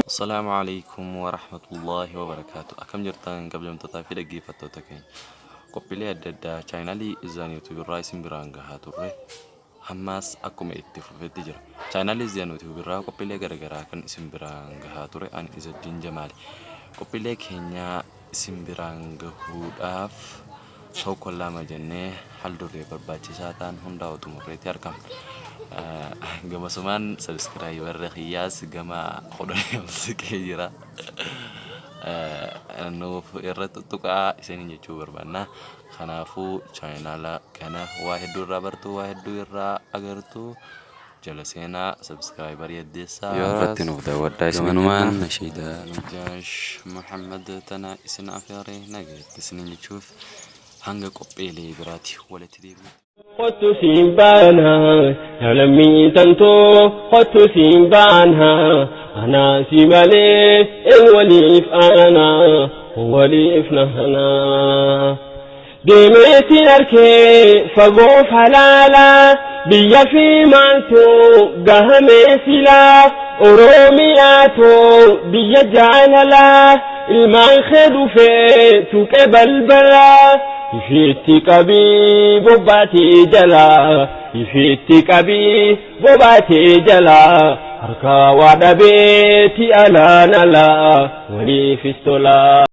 Assalaamu alaikum warahmatullaahi wabarakaatu. Akkam jirtan kabajamtootaa fi dhaggeeffattoota keenya. Qophiilee adda addaa chaayinaalii Izaan YouTube irraa isin biraan gahaa turre hammaas akkuma itti fufetti jira. Chaayinaalii Izaan YouTube irraa qophiilee garaagaraa kan isin biraan gahaa ture ani Izaddiin Jamaali. Qophiilee keenya isin biraan gahuudhaaf tokko lama jennee haal-duree barbaachisaa ta'an hundaa xumurreetti argamna. Gamasumaan subscriberri kiyyaas gama 10 ol siqee jira. Nuuf irra tuttuqaa isiniin jechuu barbaanna. Kanaafuu chaayinaala kana waa hedduu irraa bartu, waa hedduu irraa agartu. Jala seenaa subscriberii addeessaa. Irratti nuuf daawwadhaa isin Gamanumaan nashiidaa Najaash Muhammad tana isin afeeree nagaatti isiniin jechuuf hanga qophiilee biraatti walitti deebinutti. Kottu siin baana lammii tantoo, kottu siin baana, anaa si malee een waliif aana, waliif nahana. Deemeetiin arkee fagoo falaalaa, biyya fi maaltu gahamee silaa, Oromiyaatu biyya jaalalaa, ilmaan kee dhufee tuqe balbalaa, ifiitti qabii bobbaatii jalaa, ifiitti qabii bobbaatii jalaa, harka waa dhabeeti alaan alaa waliifis tolaa.